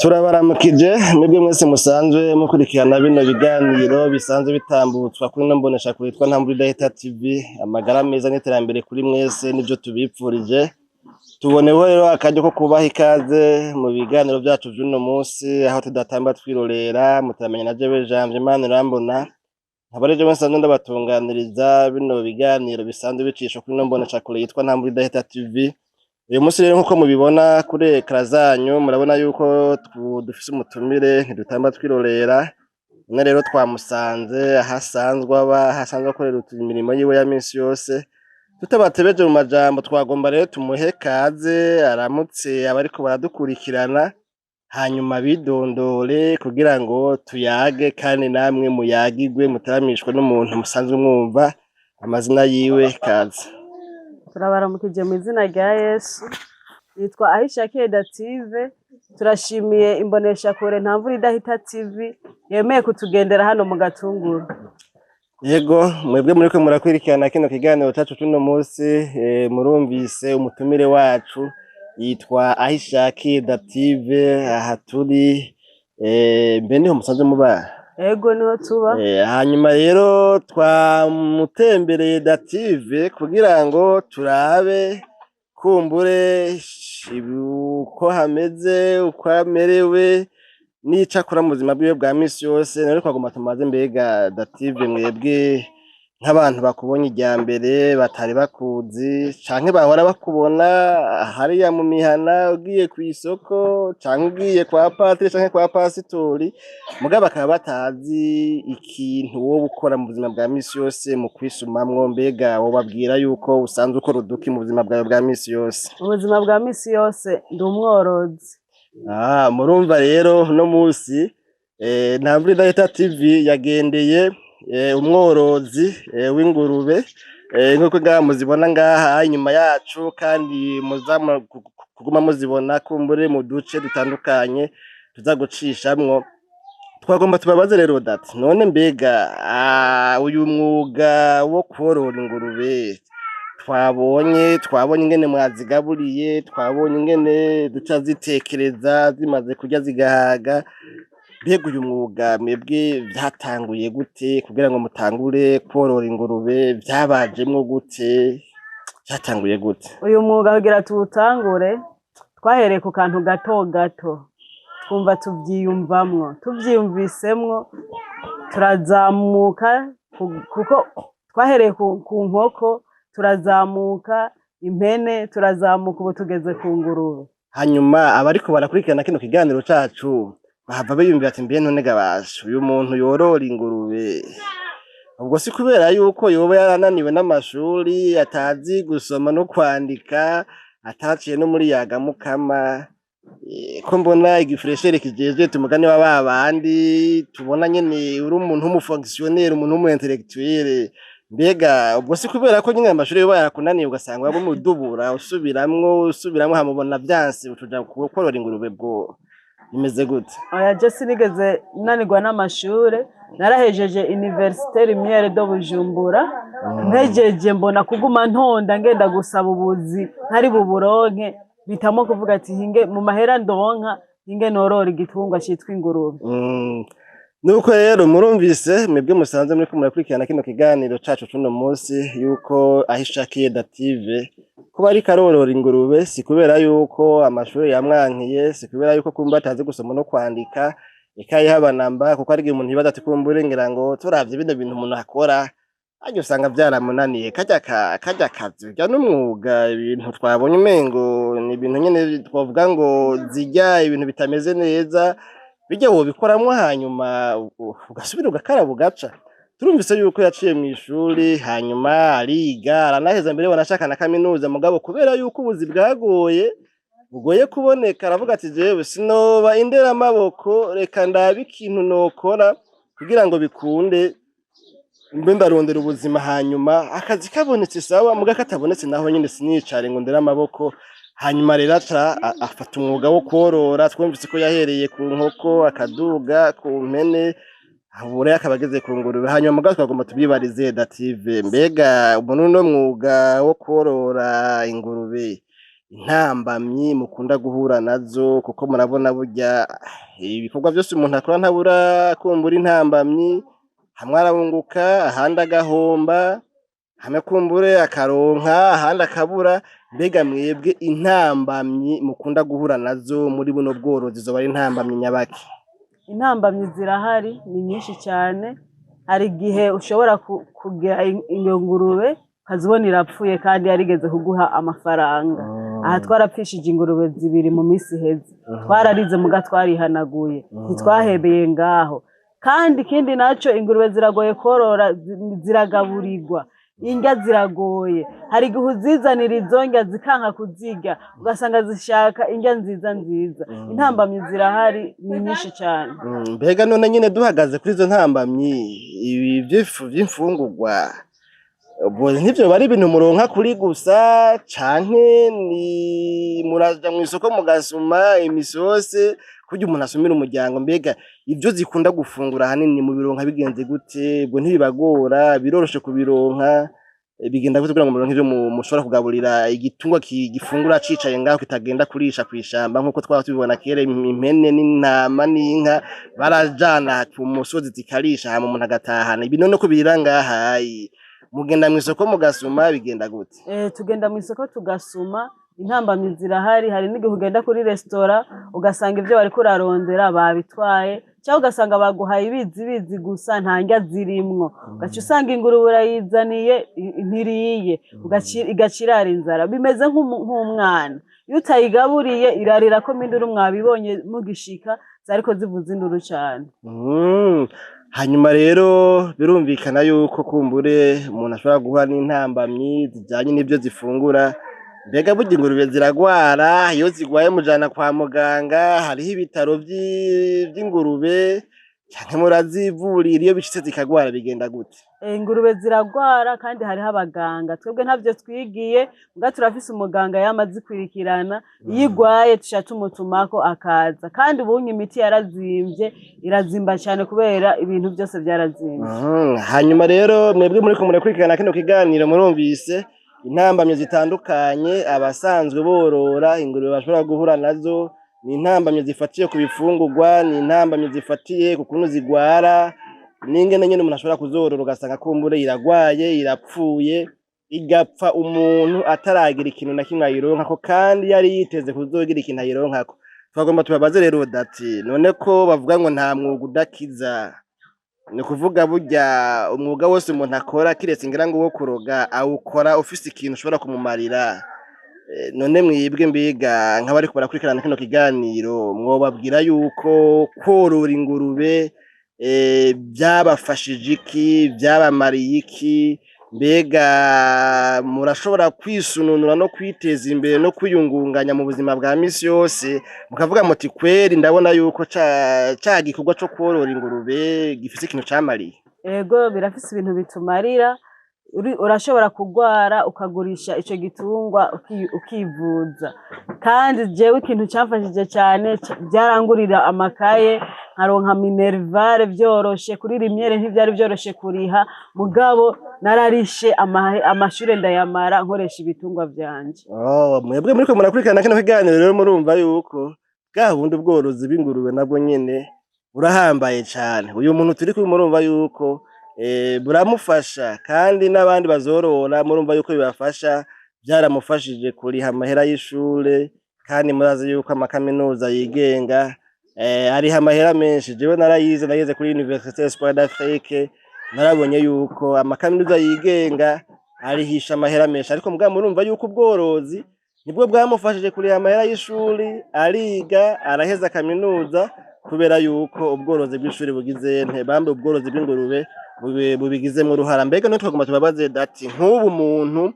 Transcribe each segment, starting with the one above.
Turabaramukije mwebwe mwese musanzwe mukurikirana bino biganiro bisanzwe bitambutswa kuri ino mboneshakure yitwa Ntambwe Idahita TV. Amagara meza n'iterambere kuri mwese nivyo tubipfurije. Tuboneyeho rero akaryo ko kubaha ikaze mu biganiro vyacu vy'uno munsi, aho tudatamba twirorera, mutaramenya na jewe Janvier Manirambona, nkaba ari jewe nsanzwe ndabatunganiriza bino biganiro bisanzwe bicishwa kuri ino mboneshakure yitwa Ntambwe Idahita TV. Uyu munsi rero, nkuko mubibona kuri écran zanyu, murabona yuko dufise umutumire, ntidutamba twirorera. None rero twamusanze aho asanzwe aba, aho asanzwe akorera imirimo yiwe ya minsi yose. Tutabatebeje mu majambo, twagomba rero tumuhe kaze, aramutse abariko baradukurikirana, hanyuma bidondore kugira ngo tuyage kandi namwe muyagirwe, mutaramishwe n'umuntu musanzwe mwumva amazina yiwe. Kaze. Turabaramukije mu izina rya Yesu. Nitwa Ahishakiye Dative. Turashimiye imboneshakure Nta Mvura Idahita TV yemeye kutugendera hano mu Gatunguru. Yego, mwebwe muriko murakwirikirana kino kiganiro cacu c'uno munsi, murumvise umutumire wacu yitwa Ahishakiye Dative. Aha turi, mbe niho musanzwe muba? Ego, niho tuba. Hanyuma rero twamutembereye Dative kugira ngo turabe kumbure uko hameze, uko amerewe n'ico akora mu buzima bwiwe bwa misi yose. Rero twagomba tumaze, mbega Dative, mwebwe nk'abantu bakubonye irya mbere batari bakuzi, canke bahora bakubona hariya mu mihana, ugiye kw'isoko canke ugiye kwa patiri canke kwa pasitori, mugabo bakaba batazi ikintu woba ukora mu buzima bwa misi yose mu kwisumamwo, mbega wobabwira yuko usanzwe ukora uduki mu buzima bwawe bwa misi yose? Mu buzima bwa misi yose ndi umworozi. Ah, murumva rero uno musi Nta Mvura Idahita TV yagendeye umworozi w'ingurube, nkuko ngaha muzibona ngaha inyuma yacu, kandi muza kuguma muzibona kumbure mu duce dutandukanye tuza gucishamwo. Twagomba tubabaze rero dati, none mbega uyu mwuga wo kworora ingurube, twabonye ingene mwazigaburiye, twabonye ingene duca zitekereza zimaze kurya zigahaga, mbega uyu mwuga mwebwe vyatanguye gute kugira ngo mutangure kworora ingurube? Vyabajemwo gute? Vyatanguye gute? Uyu mwuga kugira tuwutangure, twahereye ku kantu gato gato, twumva tuvyiyumvamwo, tuvyiyumvisemwo turazamuka, kuko twahereye ku nkoko, turazamuka impene, turazamuka, ubu tugeze ku ngurube. Hanyuma abariko barakurikirana kino kiganiro cacu bahava biyumvira ati: "Mbe none gabasha, uyu muntu yorora ingurube, ubwo si kubera yuko yoba yarananiwe n'amashuri, atazi gusoma no kwandika, ataciye no muri yagamukama? Ko mbona igifuresheri kijejete umugani wa babandi, tubona nyene uri umuntu w'umufonctionnaire, umuntu w'umu intellectuel, mbega ubwo si kubera ko nyene amashuri yoba yarakunaniye, ugasanga waba umudubura, usubiramwo usubiramwo, hama ubona vyanse ucuja korora ingurube? Bwo bimeze gute?" Oya, je sinigeze nanirwa n'amashure. Narahejeje Université Lumière de Bujumbura. Mpejeje mbona kuguma ntonda ngenda gusaba ubuzi ntari buburonke, mpitamo kuvuga ati: "Hinge mu mahera ndonka, hinge norora igitungwa citwa ingurube." Nuko rero murumvise mwebwe musanze muriko murakurikirana kino kiganiro cacu c'uno munsi yuko Ahishakiye Dative kuba ariko arorora ingurube si kubera yuko amashuri yamwankiye, si kubera yuko kumva atazi gusoma no kwandika, eka haba namba, kuko hari igihe umuntu yibaza ati: "Kumbure ngira ngo turavye bino bintu umuntu akora, harya usanga vyaramunaniye karya kazi, urya n'umwuga." Ibintu twabonye umengo ni ibintu nyene twovuga ngo zirya ibintu bitameze neza, bijya wobikoramwo hanyuma ugasubira ugakaraba ugaca. Turumvise yuko yaciye mw'ishuri, hanyuma ariga, aranaheza, mbere wanashaka na kaminuza, mugabo kubera yuko ubuzi bwagoye, bugoye kuboneka, aravuga ati: "Jewe sinoba inderamaboko, reka ndabe ikintu nokora kugira ngo bikunde mbe ndarondera ubuzima, hanyuma akazi kabonetse sawa, muga katabonetse naho nyene sinicare ngo ndere amaboko." Hanyuma rero aca afata umwuga wo kworora, twumvise ko yahereye ku nkoko akaduga ku mpene, ubu rero akaba ageze ku ngurube. Hanyuma mugabo twagomba tubibarize Dative, mbega muri uno mwuga wo kworora ingurube, intambamyi mukunda guhura nazo, kuko murabona burya ibikorwa vyose umuntu akora ntabura kumbura intambamyi, hamwe arunguka ahandi agahomba, hamwe kumbure akaronka ahandi akabura. Mbega mwebwe intambamyi mukunda guhura nazo muri buno bworozi zoba ari intambamyi nyabaki? Intambamyi zirahari, ni nyinshi cyane. Hari igihe ushobora kugira iyo ngurube ukazibona irapfuye kandi yarigeze kuguha amafaranga. Aha twarapfishije ingurube zibiri mu minsi iheze, twararize muga twarihanaguye, ntitwahebeye ngaho. Kandi ikindi naco, ingurube ziragoye korora, ziragaburirwa, indya ziragoye. Hari igihe uzizanira izo ndya zikanka kuzirya, ugasanga zishaka indya nziza nziza. Intambamyi zirahari, ni nyinshi cyane. Mbega none nyine duhagaze kuri izo ntambamyi, ibi vy'imfungurwa ubwo ntivyo bari ibintu muronka kuri gusa, canke ni muraja mw'isoko mugasuma imisose kurya umuntu asumira umuryango? Mbega ivyo zikunda gufungura ahanini mubironka bigenze gute? Ubwo ntibibagora, biroroshe kubironka? Bigenda gute kugira ngo muronke ivyo mushobora kugaburira igitungwa gifungura cicaye ngaho, kitagenda kurisha kw'ishamba nkuko twaba tubibona kera, impene n'intama n'inka barajana ku musozi zikarisha hama umuntu agatahana ibi? None ko birira ngahayi, mugenda mw'isoko mugasuma, bigenda gute? Tugenda mu isoko tugasuma. Intambamyi zirahari. Hari n'igihe ugenda kuri resitora ugasanga ibyo bariko urarondera babitwaye, cyangwa ugasanga baguhaye ibizi bizi gusa, nta ndya zirimwo. Ugaca usanga ingurube urayizaniye ntiriye, igaca irara inzara. Bimeze nk'umwana, iyo utayigaburiye irarira ko induru. Mwabibonye mugishika zariko zivuza induru cane. Hanyuma rero birumvikana yuko kumbure umuntu ashobora guhura n'intambamyi zijanye n'ivyo zifungura. Mbega burya ingurube ziragwara? Iyo zigwaye mujana kwa muganga? Hariho ibitaro vy'ingurube canke murazivurira? Iyo bishitse zikagwara bigenda gute? Ingurube ziragwara kandi hariho abaganga. Twebwe ntavyo twigiye, muga turafise umuganga yama azikurikirana. Iyo igwaye tuca tumutumako akaza. Kandi ubunye imiti yarazimvye, irazimba cane kubera ibintu vyose vyarazimvye. Hanyuma rero mwebwe muriko murakurikirana kino kiganiro, murumvise intambamyi zitandukanye abasanzwe borora ingurube bashobora guhura nazo. Ni intambamyi zifatiye ku bifungurwa, ni intambamyi zifatiye ku kuntu zigwara, n'ingene nyene umuntu ashobora kuzorora ugasanga kumbure iragwaye, irapfuye, igapfa umuntu ataragira ikintu na kimwe ayironkako kandi yari yiteze kuzogira ikintu ayironkako. Twagomba tubabaze rero dati, none ko bavuga ngo nta mwuga udakiza, ni ukuvuga burya umwuga wose umuntu akora, kiretse ngira ngo uwo kuroga, awukora ufise ikintu ushobora kumumarira. None mwibwe mbiga nk'abariko barakurikirana kino kiganiro, mwobabwira yuko korora ingurube vyabafashije iki, vyabamariye iki? Mbega murashobora kwisununura no kwiteza imbere no kwiyungunganya mu buzima bwa misi yose, mukavuga muti kweri ndabona yuko ca gikorwa co korora ingurube gifise ikintu camariye? Ego, birafise ibintu bitumarira. Urashobora kugwara ukagurisha ico gitungwa ukivuza. Kandi jewe ikintu camfashije cane, vyarangurira amakaye, nkaronka minerval vyoroshe. Kuri Lumière ntivyari vyoroshe kuriha, mugabo nararishe amashure ndayamara nkoresha ibitungwa vyanje. Oh, mwebwe muriko murakurikirana kino kiganiro rero murumva yuko bwa bundi ubworozi bw'ingurube nabwo nyene burahambaye cane. Uyu muntu turi kumwe murumva yuko buramufasha, kandi n'abandi bazorora murumva yuko bibafasha. Vyaramufashije kuriha amahera y'ishure, kandi murazi yuko amakaminuza yigenga ariha amahera menshi. Jewe narayize, nayize kuri Université Espoir d'Afrique, narabonye yuko amakaminuza yigenga arihisha amahera menshi, ariko mugabo murumva yuko ubworozi nibwo bwamufashije kuriha amahera y'ishuri, ariga araheza kaminuza, kubera yuko ubworozi bw'ishuri bugize nte bambe ubworozi bw'ingurube bubigizemwo uruhara. Mbega none twagomba tubabaze dati, nk'ubu muntu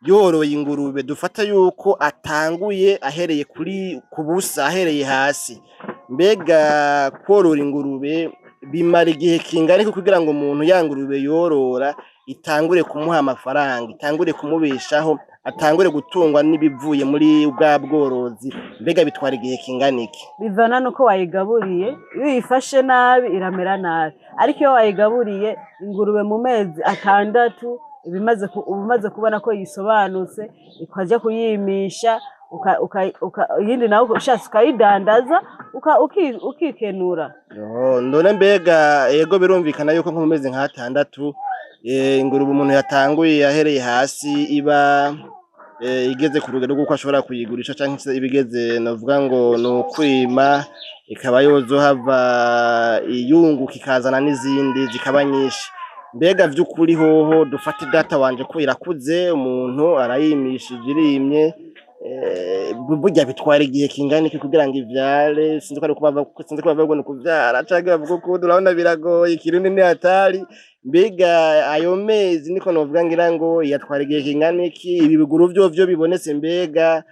yoroye ingurube, dufata yuko atanguye ahereye kuri ku busa, ahereye hasi, mbega korora ingurube bimara igihe kingana iki kugira ngo umuntu ya ngurube yorora itangure kumuha amafaranga, itangure kumubeshaho, atangure gutungwa n'ibivuye muri bwa bworozi, mbega bitwara igihe kingana iki? Bivana nuko wayigaburiye. Iyo uyifashe nabi iramera nabi, ariko iyo wayigaburiye, ingurube mu mezi 6 uba umaze kubona ko yisobanutse, ukaja kuyimisha, iyindi nawe ushatse ukayidandaza, ukikenura. Oh, none mbega ego birumvikana yuko nko mu mezi nk'atandatu ingurube umuntu yatanguye yahereye hasi iba igeze ku rugero rw'uko ashobora kuyigurisha, canke se iba igeze, novuga ngo ni ukwima, ikaba yozohava iyunguka ikazana n'izindi zikaba nyinshi. Mbega vy'ukuri hoho dufate data wanje ko irakuze, umuntu arayimishije, irimye, burya bitwara igihe kingana iki kugira ngo ivyare? Sinzi ko ari sinzi ko bavuga ngo ni ukuvyara canke bavuga ukundi, urabona biragoye, ikirundi ni hatari. Mbega ayo mezi niko novuga ngira ngo yatwara igihe kingana iki? Ibi biguru vyovyo bibonetse, mbega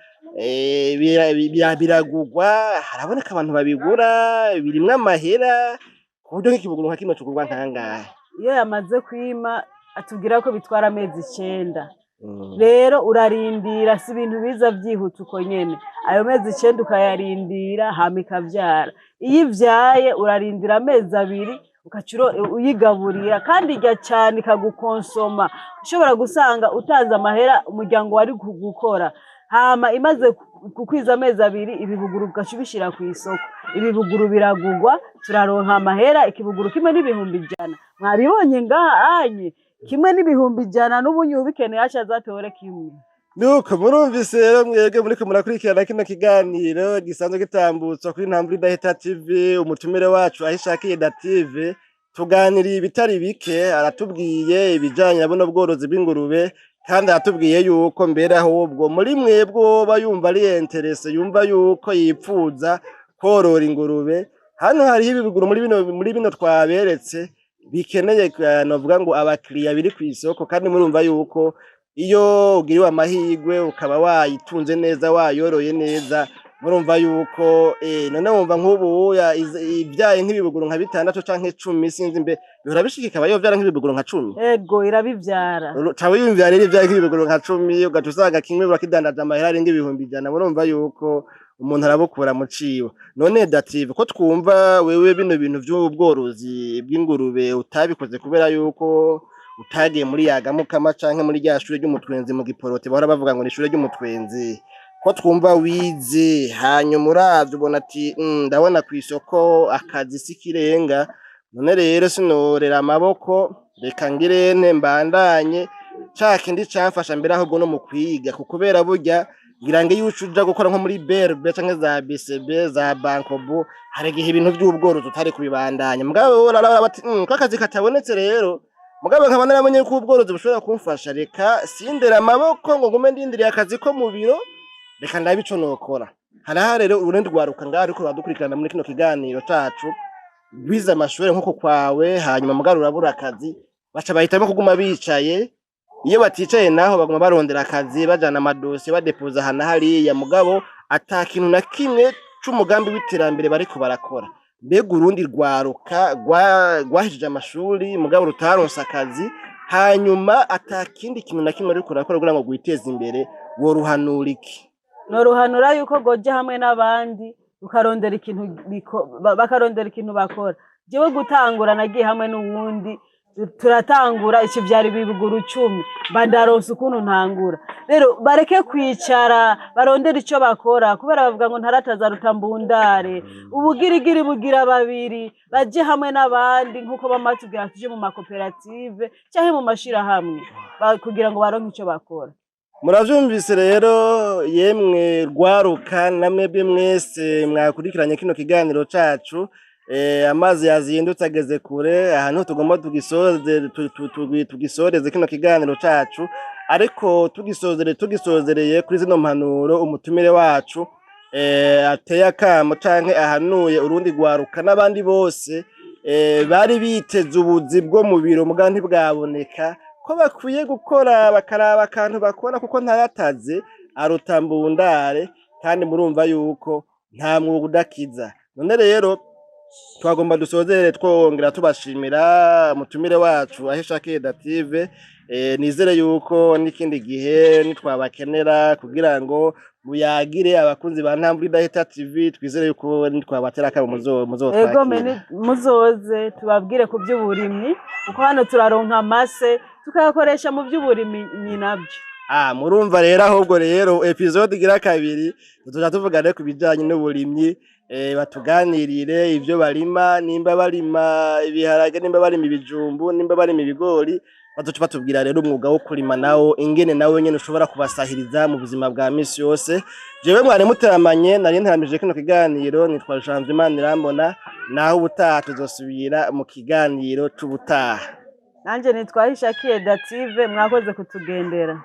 biragugwa? Haraboneka abantu babigura? Birimwo amahera ku buryo nk'ikibuguru nka kimwe cugurwa nkangahe? Iyo yamaze kwima, atubwira ko bitwara amezi 9. Rero urarindira, si ibintu biza vyihuta uko nyene. Ayo mezi 9 ukayarindira, hama ikavyara. Iyo ivyaye urarindira amezi 2, ugaca uyigaburira, kandi irya cane, ikagukonsoma. Ushobora gusanga utanze amahera umuryango wari gukora. Hama imaze kukwiza amezi 2, ibibuguru ugaca ubishira kw'isoko. Ibibuguru biragugwa, turaronka amahera. Ikibuguru kimwe n'100,000. Mwabibonye ngaha anye, kimwe n'100,000, n'ubunye ubikeneye aca aza atore kimwe. Nuko murumvise rero, mwebwe muriko murakurikirana kino kiganiro gisanzwe gitambutswa kuri Ntambwe Idahita TV, umutumire wacu Ahishakiye Dative, tuganiriye ibitari bike, aratubwiye ibijanye na buno bworozi bw'ingurube, kandi aratubwiye yuko mbere ahubwo muri mwebwe woba yumva ari intéressé, yumva yuko yipfuza korora ingurube, hano hariho ibibuguru muri bino twaberetse bikeneye, novuga ngo abakiriya, biri kw'isoko. Kandi murumva yuko iyo ugiriwe amahirwe ukaba wayitunze neza, wayoroye neza, murumva yuko none wumva nk'ubu ivyaye nk'ibibuguru nka bitandatu canke 10, sinzi, mbe bihora bishika ikaba yovyara nk'ibibuguru nka 10? Ego, irabivyara. Ca wiyumvira rero ivyaye nk'ibibuguru nka 10, ugaca usanga kimwe urakidandaza amahera arenga 100,000, murumva yuko umuntu arabukura mu ciwe. None Dative, ko twumva wewe bino bintu vy'ubworozi bw'ingurube utabikoze kubera yuko utagiye muri yagamukama canke muri rya shure ry'umutwenzi mu Giporote bahora bavuga ngo ni ishure ry'umutwenzi, ko twumva wize, hanyuma uravye ubona ati ndabona kw'isoko akazi si ikirenga, none rero sinorera amaboko, reka ngirente mbandanye ca kindi camfasha mbere ahubwo no mu kwiga, kubera burya ngira ngo iyo uca uja gukora nko muri BRB canke za BCB, za Bancobu, hari igihe ibintu vy'ubworozi utari kubibandanya. Mugabo wowe uraraba bati ko akazi katabonetse rero, mugabo nkaba narabonye ko ubworozi bushobora kumfasha, reka sindere amaboko ngo ngume ndindiriye akazi ko mu biro, reka ndabe ico nokora. Haraha rero urundi rwaruka ngaha ariko ruradukurikirana muri kino kiganiro cacu, rwize amashure nkuko kwawe, hanyuma mugabo rurabura akazi, baca bahitamwo kuguma bicaye. Iyo baticaye naho baguma barondera akazi, bajana amadosiye, badepoza aha na hariya, mugabo ata kintu na kimwe c'umugambi w'iterambere bariko barakora. Mbega urundi rwaruka rwahejeje amashuri mugabo rutaronse akazi, hanyuma ata kindi kintu na kimwe ruriko rurakora kugira ngo rwiteze imbere, woruhanura iki? Noruhanura yuko rwoja hamwe n'abandi, rukarondera ikintu bakarondera ikintu bakora. Jewe gutangura nagiye hamwe n'uwundi, turatangura, ikivyara ibibuguru 10, mba ndaronse ukuntu ntangura. Rero bareke kwicara, barondere ico bakora, kubera bavuga ngo ntarataza rutambundare, ubugirigiri bugira babiri. Baje hamwe n'abandi nk'uko bama batubwira tuje mu makoperative canke mu mashirahamwe, kugira ngo baronke ico bakora. Muravyumvise rero, yemwe rwaruka namwebwe mwese mwakurikiranye kino kiganiro cacu, amazi yazindutse ageze kure. Aha niho tugomba tugisoze, tugisoreze kino kiganiro cacu, ariko tugisozereye kuri zino mpanuro umutumire wacu ateye akamo canke ahanuye urundi rwaruka n'abandi bose bari biteze ubuzi bwo mu biro muga ntibwaboneka, ko bakwiye gukora, bakaraba akantu bakora, kuko ntayataze aruta mbundare, kandi murumva yuko nta mwuga udakiza. None rero Twagomba dusozere twongera tubashimira mutumire wacu Ahishakiye Dative. Nizere yuko n'ikindi gihe nitwabakenera kugira ngo muyagire abakunzi ba Ntambwe Idahita TV, twizere yuko nitwabatera akamo Ego. muzotwakira. Muzoze tubabwire ku by'uburimyi, kuko hano turaronka amase tukayakoresha mu by'uburimyi nabyo. Ah, murumva rero, ahubwo rero episode igira kabiri tuzoja tuvugane ku bijanye n'uburimyi, batuganirire ivyo barima, nimba barima ibiharage, nimba barima ibijumbu, nimba barima ibigori. Bazoca batubwira rero umwuga wo kurima nawo ingene nawe nyene ushobora kubasahiriza mu buzima bwa misi yose. Jewe mwari muteramanye, nari nteramije kino kiganiro, nitwa Janvier Manirambona. Naho ubutaha, tuzosubira mu kiganiro c'ubutaha. Nanjye nitwa Ahishakiye Dative, mwakoze kutugendera.